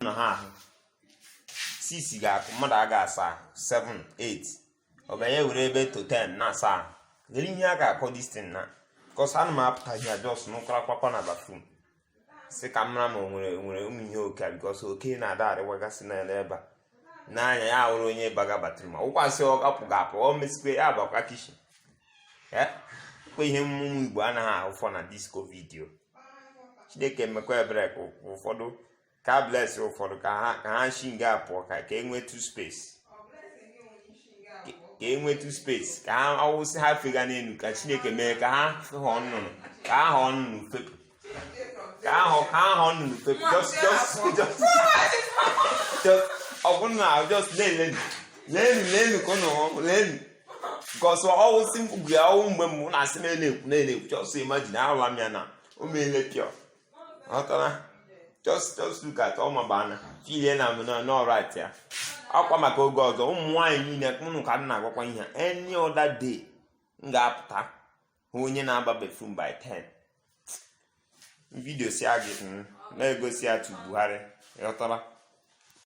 Na ha ahụ 6 ga-akụ, mmadụ aga asa ahụ 7, 8, ọ banye were ebe to 10 na-asa ahụ. Lere ihe a ga-akọ this thing na because ana m apụta ihe just n'ụkwara kwakwa na bathroom, sị ka m mara ma o nwere ụmụ ihe oke a, because oke na-ada arịwagasị na ebe a n'anya ya hụrụ onye baga bathroom, wụkwasị ọ apụ ga-apụ, ọ mesikwe ya bakwa kitchen. Kwa ihe ụmụ Igbo anaghị ahụfọ na this COVID o. Chineke emekwa ebere ka ụfọdụ ka bless ụfọdụ ka ha shi nga pụọ, ka e nwetu space, ka e nwetu space, ka ha awụsị ha fega n'elu, ka Chineke mee ka ha ghọọ nnụnụ, ka ha ghọọ nnụnụ fepụ, ka ha ghọọ nnụnụ fepụ. Just ọ bụrụ na just na-elenu, lenu, lenu, ka ụnụ hụ, lenu, because ọwụsị mgbe ọwụ mgbe mbụ na-asị m na-ekwu na-ekwu. Just imagine, ahụla m ya na o meele pịọ, ghọtara? Just look at ọmabana filie na m na alright ya ọkwa maka oge ọzọ. Ụmụ nwaanyị niile ụnụ ka m na-agwakwa ihe a. Any other day m ga-apụta hụ onye na-aba bathroom by 10, video si gị na-egosi ya tu Buhari, ghọtara?